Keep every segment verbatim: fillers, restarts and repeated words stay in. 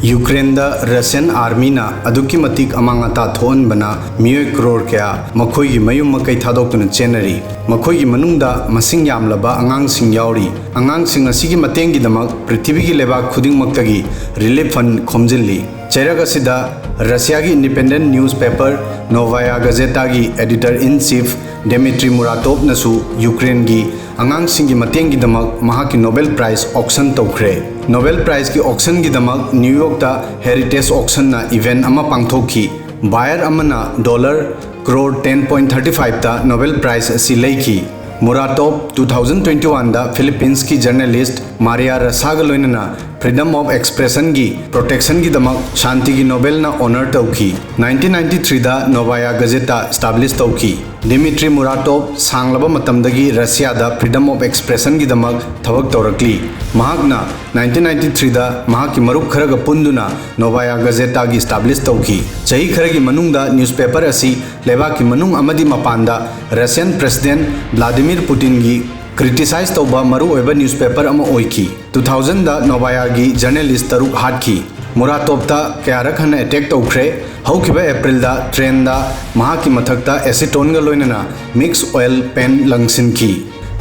ꯌꯨꯀ꯭ꯔꯦꯟꯗ Russian ꯑꯥꯔꯃꯤꯅ ꯑꯗꯨꯛꯀꯤ ꯃꯇꯤꯛ ꯑꯃꯥꯡ ꯑꯇꯥ ꯊꯣꯛꯍꯟꯕꯅ ꯃꯤꯑꯣꯏ ꯀ꯭ꯔꯣꯔ ꯀꯌꯥ ꯃꯈꯣꯏꯒꯤ ꯃꯌꯨꯝ ꯃꯀꯩ ꯊꯥꯗꯣꯛꯇꯨꯅ ꯆꯦꯟꯅꯔꯤ꯫ ꯃꯈꯣꯏꯒꯤ ꯃꯅꯨꯡꯗ ꯃꯁꯤꯡ ꯌꯥꯝꯂꯕ ꯑꯉꯥꯡꯁꯤꯡ ꯌꯥꯎꯔꯤ꯫ ꯑꯉꯥꯡꯁꯤꯡ ꯑꯁꯤꯒꯤ ꯃꯇꯦꯡꯒꯤꯗꯃꯛ ꯄ꯭ꯔꯤꯊꯤꯕꯤꯒꯤ ꯂꯩꯕꯥꯛ ꯈꯨꯗꯤꯡꯃꯛꯇꯒꯤ ꯔꯤꯂꯤꯐ ꯐꯟ ꯈꯣꯝꯖꯤꯜꯂꯤ꯫ ꯆꯩꯔꯛ ꯑꯁꯤꯗ ꯔꯁꯤꯌꯥꯒꯤ ꯏꯟꯗꯤꯄꯦꯟꯗꯦꯟ ꯅ꯭ꯌꯨꯁꯄꯦꯄꯔ ꯅꯣꯚꯥꯌꯥ ꯒꯖꯦꯇꯥꯒꯤ ꯑꯦꯗꯤꯇꯔ ꯏꯟ ꯆꯤꯐ ꯗꯦꯃꯤꯇ꯭ꯔꯤ ꯃꯨꯔꯥꯇꯣꯞꯅꯁꯨ ꯌꯨꯀ꯭ꯔꯦꯟꯒꯤ ꯑꯉꯥꯡꯁꯤꯡꯒꯤ ꯃꯇꯦꯡꯒꯤꯗꯃꯛ ꯃꯍꯥꯛꯀꯤ ꯅꯣꯕꯦꯜ ꯄ꯭ꯔꯥꯏꯖ ꯑꯣꯛꯁꯟ ꯇꯧꯈ꯭ꯔꯦ꯫ ꯅꯣꯕꯦꯜ ꯄ꯭ꯔꯥꯏꯖꯀꯤ ꯑꯣꯛꯁꯟꯒꯤꯗꯃꯛ ꯅ꯭ꯌꯨ ꯌꯣꯔꯛꯇ ꯍꯦꯔꯤꯇꯦꯖ ꯑꯣꯛꯁꯟꯅ ꯏꯚꯦꯟ ꯑꯃ ꯄꯥꯡꯊꯣꯛꯈꯤ꯫ ꯕꯥꯌꯔ ꯑꯃꯅ dollar crore ten point thirty ꯐꯥꯏꯚꯇ ꯅꯣꯕꯦꯜ ꯄ꯭ꯔꯥꯏꯖ ꯑꯁꯤ ꯂꯩꯈꯤ꯫ ꯃꯨꯔꯥꯇꯣꯞ ꯇꯨ ꯊꯥꯎꯖꯟ ꯇ꯭ꯋꯦꯟꯇꯤ ꯋꯥꯟꯗ ꯐꯤꯂꯤꯄꯤꯟꯁꯀꯤ ꯖꯔꯅꯦꯂꯤꯁ ꯃꯥꯔꯤꯌꯥ ꯔꯁꯥꯒ ꯂꯣꯏꯅꯅ ꯐ꯭ꯔꯤꯗꯝ ꯑꯣꯐ ꯑꯦꯛꯁꯄ꯭ꯔꯦꯁꯟꯒꯤ ꯄ꯭ꯔꯣꯇꯦꯛꯁꯟꯒꯤꯗꯃꯛ ꯁꯥꯟꯇꯤꯒꯤ ꯅꯣꯕꯦꯜꯅ ꯑꯣꯅꯔ ꯇꯧꯈꯤ꯫ ꯅꯥꯏꯟꯇꯤꯟ ꯅꯥꯏꯟꯇꯤ ꯊ꯭ꯔꯤꯗ ꯅꯣꯚꯥꯌꯥ ꯒꯖꯦꯇꯥ ꯏꯁꯇꯥꯕ꯭ꯂꯤꯁ ꯇꯧꯈꯤ꯫ ꯗꯤꯃꯤꯇ꯭ꯔꯤ ꯃꯨꯔꯥꯇꯣꯞ ꯁꯥꯡꯂꯕ ꯃꯇꯝꯗꯒꯤ ꯔꯁꯤꯌꯥꯗ ꯐ꯭ꯔꯤꯗꯝ ꯑꯣꯐ ꯑꯦꯛꯁꯄ꯭ꯔꯦꯁꯟꯒꯤꯗꯃꯛ ꯊꯕꯛ ꯇꯧꯔꯛꯂꯤ꯫ ꯃꯍꯥꯛꯅ ꯅꯥꯏꯟꯇꯤꯟ ꯅꯥꯏꯟꯇꯤ ꯊ꯭ꯔꯤꯗ ꯃꯍꯥꯛꯀꯤ ꯃꯔꯨꯞ ꯈꯔꯒ ꯄꯨꯟꯗꯨꯅ ꯅꯣꯚꯥꯌꯥ ꯒꯖꯦꯇꯥꯒꯤ ꯏꯁꯇꯥꯕ꯭ꯂꯤꯁ ꯇꯧꯈꯤ꯫ ꯆꯍꯤ ꯈꯔꯒꯤ ꯃꯅꯨꯡꯗ ꯅ꯭ꯌꯨꯁꯄꯦꯄꯔ ꯑꯁꯤ ꯂꯩꯕꯥꯛꯀꯤ ꯃꯅꯨꯡ ꯑꯃꯗꯤ ꯃꯄꯥꯟꯗ ꯔꯁꯤꯌꯟ ꯄ꯭ꯔꯦꯁꯤꯗꯦꯟ ꯚ꯭ꯂꯥꯗꯤꯃꯤꯔ ꯄꯨꯇꯤꯟꯒꯤ ꯀ꯭ꯔꯤꯇꯤꯁꯥꯏꯖ ꯇꯧꯕ ꯃꯔꯨꯑꯣꯏꯕ ꯅ꯭ꯌꯨꯁꯄꯦꯄꯔ ꯑꯃ ꯑꯣꯏꯈꯤ꯫ ꯇꯨ ꯊꯥꯎꯖꯟꯗ ꯅꯣꯚꯥꯌꯥꯒꯤ ꯖꯔꯅꯦꯂꯤꯁ ꯇꯔꯨꯛ ꯍꯥꯠꯈꯤ꯫ ꯃꯨꯔꯥꯇꯣꯞꯇ ꯀꯌꯥꯔꯛ ꯍꯟꯅ ꯑꯦꯇꯦꯛ ꯇꯧꯈ꯭ꯔꯦ꯫ ꯍꯧꯈꯤꯕ ꯑꯦꯄ꯭ꯔꯤꯜꯗ ꯇ꯭ꯔꯦꯟꯗ ꯃꯍꯥꯛꯀꯤ ꯃꯊꯛꯇ ꯑꯦꯁꯤꯇꯣꯟꯒ ꯂꯣꯏꯅꯅ ꯃꯤꯛꯁ ꯑꯣꯏꯜ ꯄꯦꯟ ꯂꯪꯁꯤꯟꯈꯤ꯫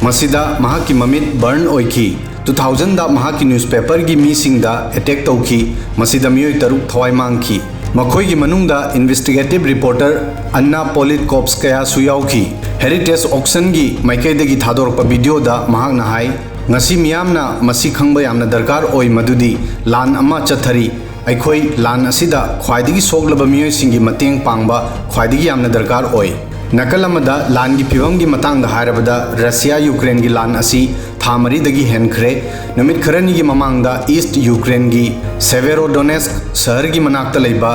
ꯃꯁꯤꯗ ꯃꯍꯥꯛꯀꯤ ꯃꯃꯤꯠ ꯕꯔꯟ ꯑꯣꯏꯈꯤ꯫ ꯇꯨ ꯊꯥꯎꯖꯟꯗ ꯃꯍꯥꯛꯀꯤ ꯅ꯭ꯌꯨꯁꯄꯦꯄꯔꯒꯤ ꯃꯤꯁꯤꯡꯗ ꯑꯦꯇꯦꯛ ꯇꯧꯈꯤ꯫ ꯃꯁꯤꯗ ꯃꯤꯑꯣꯏ ꯇꯔꯨꯛ ꯊꯋꯥꯏ ꯃꯥꯡꯈꯤ꯫ ꯃꯈꯣꯏꯒꯤ ꯃꯅꯨꯡꯗ ꯏꯟꯚꯦꯁꯇꯤꯒꯦꯇꯤꯚ ꯔꯤꯄꯣꯔꯇꯔ ꯑꯟꯅꯥ ꯄꯣꯂꯤꯠꯀꯣꯞꯁꯀꯌꯥꯁꯨ ꯌꯥꯎꯈꯤ꯫ ꯍꯦꯔꯤꯇꯦꯖ ꯑꯣꯛꯁꯟꯒꯤ ꯃꯥꯏꯀꯩꯗꯒꯤ ꯊꯥꯗꯣꯔꯛꯄ ꯚꯤꯗꯤꯑꯣꯗ ꯃꯍꯥꯛꯅ ꯍꯥꯏ, "ꯉꯁꯤ ꯃꯤꯌꯥꯝꯅ ꯃꯁꯤ ꯈꯪꯕ ꯌꯥꯝꯅ ꯗꯔꯀꯥꯔ ꯑꯣꯏ ꯃꯗꯨꯗꯤ ꯂꯥꯟ ꯑꯃ ꯆꯠꯊꯔꯤ꯫ ꯑꯩꯈꯣꯏ ꯂꯥꯟ ꯑꯁꯤꯗ ꯈ꯭ꯋꯥꯏꯗꯒꯤ ꯁꯣꯛꯂꯕ ꯃꯤꯑꯣꯏꯁꯤꯡꯒꯤ ꯃꯇꯦꯡ ꯄꯥꯡꯕ ꯈ꯭ꯋꯥꯏꯗꯒꯤ ꯌꯥꯝꯅ ꯗꯔꯀꯥꯔ ꯑꯣꯏ꯫" ꯅꯥꯀꯜ ꯑꯃꯗ ꯂꯥꯟꯒꯤ ꯐꯤꯚꯝꯒꯤ ꯃꯇꯥꯡꯗ ꯍꯥꯏꯔꯕꯗ, ꯔꯁꯤꯌꯥ ꯌꯨꯀ꯭ꯔꯦꯟꯒꯤ ꯂꯥꯟ ꯑꯁꯤ ꯊꯥ ꯃꯔꯤꯗꯒꯤ ꯍꯦꯟꯈ꯭ꯔꯦ꯫ ꯅꯨꯃꯤꯠ ꯈꯔꯅꯤꯒꯤ ꯃꯃꯥꯡꯗ ꯏꯁ꯭ꯠ ꯌꯨꯀ꯭ꯔꯦꯟꯒꯤ ꯁꯦꯚꯦꯔꯣꯗꯣꯅꯦꯁ꯭ꯛ ꯁꯍꯔꯒꯤ ꯃꯅꯥꯛꯇ ꯂꯩꯕ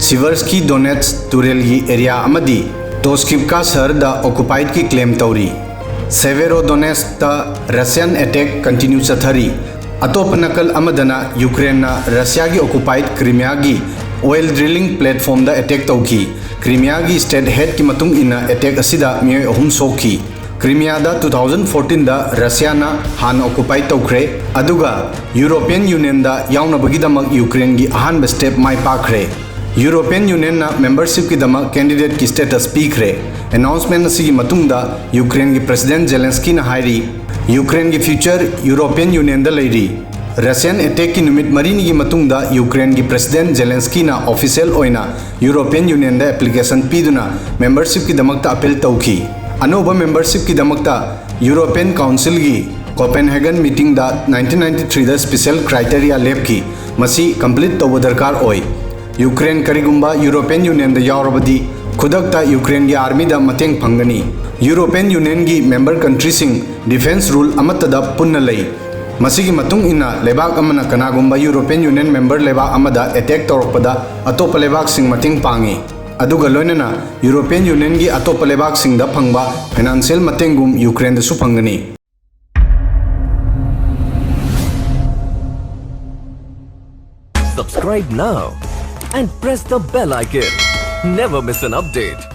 ꯁꯤꯚꯔꯁꯀꯤ ꯗꯣꯅꯦꯠꯁ ꯇꯨꯔꯦꯜꯒꯤ ꯑꯦꯔꯤꯌꯥ ꯑꯃꯗꯤ ꯇꯣꯁꯀꯤꯞꯀꯥ ꯁꯍꯔꯗ ꯑꯣꯀꯨꯄꯥꯏꯗꯀꯤ ꯀ꯭ꯂꯦꯝ ꯇꯧꯔꯤ꯫ ꯁꯦꯚꯦꯔꯣꯗꯣꯅꯦꯁ꯭ꯛꯇ ꯔꯁꯤꯌꯟ ꯑꯦꯇꯦꯛ ꯀꯟꯇꯤꯅ꯭ꯌꯨ ꯆꯠꯊꯔꯤ꯫ ꯑꯇꯣꯞꯄ ꯅꯥꯀꯜ ꯑꯃꯗꯅ ꯌꯨꯀ꯭ꯔꯦꯟꯅ ꯔꯁꯤꯌꯥꯒꯤ ꯑꯣꯀꯨꯄꯥꯏꯗ ꯀ꯭ꯔꯤꯃꯤꯌꯥꯒꯤ ꯑꯣꯏꯜ ꯗ꯭ꯔꯤꯂꯤꯡ ꯄ꯭ꯂꯦꯠꯐꯣꯔꯝꯗ ꯑꯦꯇꯦꯛ ꯇꯧꯈꯤ꯫ ꯀ꯭ꯔꯤꯃꯤꯌꯥꯒꯤ ꯁ꯭ꯇꯦꯠ ꯍꯦꯗꯀꯤ ꯃꯇꯨꯡ ꯏꯟꯅ ꯑꯦꯇꯦꯛ ꯑꯁꯤꯗ ꯃꯤꯑꯣꯏ ꯑꯍꯨꯝ ꯁꯣꯛꯈꯤ꯫ ꯀ꯭ꯔꯤꯃꯤꯌꯥꯗ two thousand fourteen ꯗ ꯔꯁꯤꯌꯥꯅ ꯍꯥꯟꯅ ꯑꯣꯀꯨꯄꯥꯏ ꯇꯧꯈ꯭ꯔꯦ, ꯑꯗꯨꯒ ꯌꯨꯔꯣꯄꯤꯌꯟ ꯌꯨꯅꯤꯌꯟꯗ ꯌꯥꯎꯅꯕꯒꯤꯗꯃꯛ ꯌꯨꯀ꯭ꯔꯦꯟꯒꯤ ꯑꯍꯥꯟꯕ ꯁ꯭ꯇꯦꯞ ꯃꯥꯏ ꯄꯥꯛꯈ꯭ꯔꯦ꯫ ꯌꯨꯔꯣꯄꯤꯌꯟ ꯌꯨꯅꯤꯌꯟꯅ ꯃꯦꯝꯕꯔꯁꯤꯞꯀꯤꯗꯃꯛ ꯀꯦꯟꯗꯤꯗꯦꯠꯀꯤ ꯁ꯭ꯇꯦꯇꯁ ꯄꯤꯈ꯭ꯔꯦ꯫ ꯑꯦꯅꯥꯎꯟꯁꯃꯦꯟ ꯑꯁꯤꯒꯤ ꯃꯇꯨꯡꯗ ꯌꯨꯀ꯭ꯔꯦꯟꯒꯤ ꯄ꯭ꯔꯦꯁꯤꯗꯦꯟꯠ ꯖꯦꯂꯦꯟꯁꯀꯤꯅ ꯍꯥꯏꯔꯤ, ꯌꯨꯀ꯭ꯔꯦꯟꯒꯤ ꯐ꯭ꯌꯨꯆꯔ ꯌꯨꯔꯣꯄꯤꯌꯟ ꯌꯨꯅꯤꯌꯟꯗ ꯂꯩꯔꯤ꯫ ꯔꯁꯤꯌꯟ ꯑꯦꯇꯦꯛꯀꯤ ꯅꯨꯃꯤꯠ ꯃꯔꯤꯅꯤꯒꯤ ꯃꯇꯨꯡꯗ ꯌꯨꯀ꯭ꯔꯦꯟꯒꯤ ꯄ꯭ꯔꯦꯁꯤꯗꯦꯟꯠ ꯖꯦꯂꯦꯟꯁꯀꯤꯅ ꯑꯣꯐꯤꯁꯤꯌꯦꯜ ꯑꯣꯏꯅ ꯌꯨꯔꯣꯄꯤꯌꯟ ꯌꯨꯅꯤꯌꯟꯗ ꯑꯦꯄ꯭ꯂꯤꯀꯦꯁꯟ ꯄꯤꯗꯨꯅ ꯃꯦꯝꯕꯔꯁꯤꯞꯀꯤꯗꯃꯛꯇ ꯑꯄꯤꯜ ꯇꯧꯈꯤ꯫ ꯑꯅꯧꯕ ꯃꯦꯝꯕꯔꯁꯤꯞꯀꯤꯗꯃꯛꯇ ꯌꯨꯔꯣꯄꯤꯌꯟ ꯀꯥꯎꯟꯁꯤꯜꯒꯤ ꯀꯣꯄꯦꯟꯍꯦꯒꯟ ꯃꯤꯇꯤꯡꯗ nineteen ninety three ꯗ ꯁ꯭ꯄꯤꯁꯦꯜ ꯀ꯭ꯔꯥꯏꯇꯦꯔꯤꯌꯥ ꯂꯦꯞꯈꯤ꯫ ꯃꯁꯤ ꯀꯝꯄ꯭ꯂꯤꯠ ꯇꯧꯕ ꯗꯔꯀꯥꯔ ꯑꯣꯏ꯫ ꯌꯨꯀ꯭ꯔꯦꯟ ꯀꯔꯤꯒꯨꯝꯕ ꯌꯨꯔꯣꯄꯤꯌꯟ ꯌꯨꯅꯤꯌꯟꯗ ꯌꯥꯎꯔꯕꯗꯤ, ꯈꯨꯗꯛꯇ ꯌꯨꯀ꯭ꯔꯦꯟꯒꯤ ꯑꯥꯔꯃꯤꯗ ꯃꯇꯦꯡ ꯐꯪꯒꯅꯤ꯫ ꯌꯨꯔꯣꯄꯤꯌꯟ ꯌꯨꯅꯤꯌꯟꯒꯤ ꯃꯦꯝꯕꯔ ꯀꯟꯇ꯭ꯔꯤꯁꯤꯡ ꯗꯤꯐꯦꯟꯁ ꯔꯨꯜ ꯑꯃꯠꯇꯗ ꯄꯨꯟꯅ ꯂꯩ꯫ ꯃꯁꯤꯒꯤ ꯃꯇꯨꯡ ꯏꯟꯅ ꯂꯩꯕꯥꯛ ꯑꯃꯅ ꯀꯅꯥꯒꯨꯝꯕ ꯌꯨꯔꯣꯄꯤꯌꯟ ꯌꯨꯅꯤꯌꯟ ꯃꯦꯝꯕꯔ ꯂꯩꯕꯥꯛ ꯑꯃꯗ ꯑꯦꯇꯦꯛ ꯇꯧꯔꯛꯄꯗ ꯑꯇꯣꯞꯄ ꯂꯩꯕꯥꯛꯁꯤꯡ ꯃꯇꯦꯡ ꯄꯥꯡꯏ, ꯑꯗꯨꯒ ꯂꯣꯏꯅꯅ ꯌꯨꯔꯣꯄꯤꯌꯟ ꯌꯨꯅꯤꯌꯟꯒꯤ ꯑꯇꯣꯞꯄ ꯂꯩꯕꯥꯛꯁꯤꯡꯗ ꯐꯪꯕ ꯐꯥꯏꯅꯥꯟꯁꯤꯌꯦꯜ ꯃꯇꯦꯡꯒꯨꯝ ꯌꯨꯀ꯭ꯔꯦꯟꯗꯁꯨ ꯐꯪꯒꯅꯤ꯫ Subscribe now and press the bell icon. Never miss an update.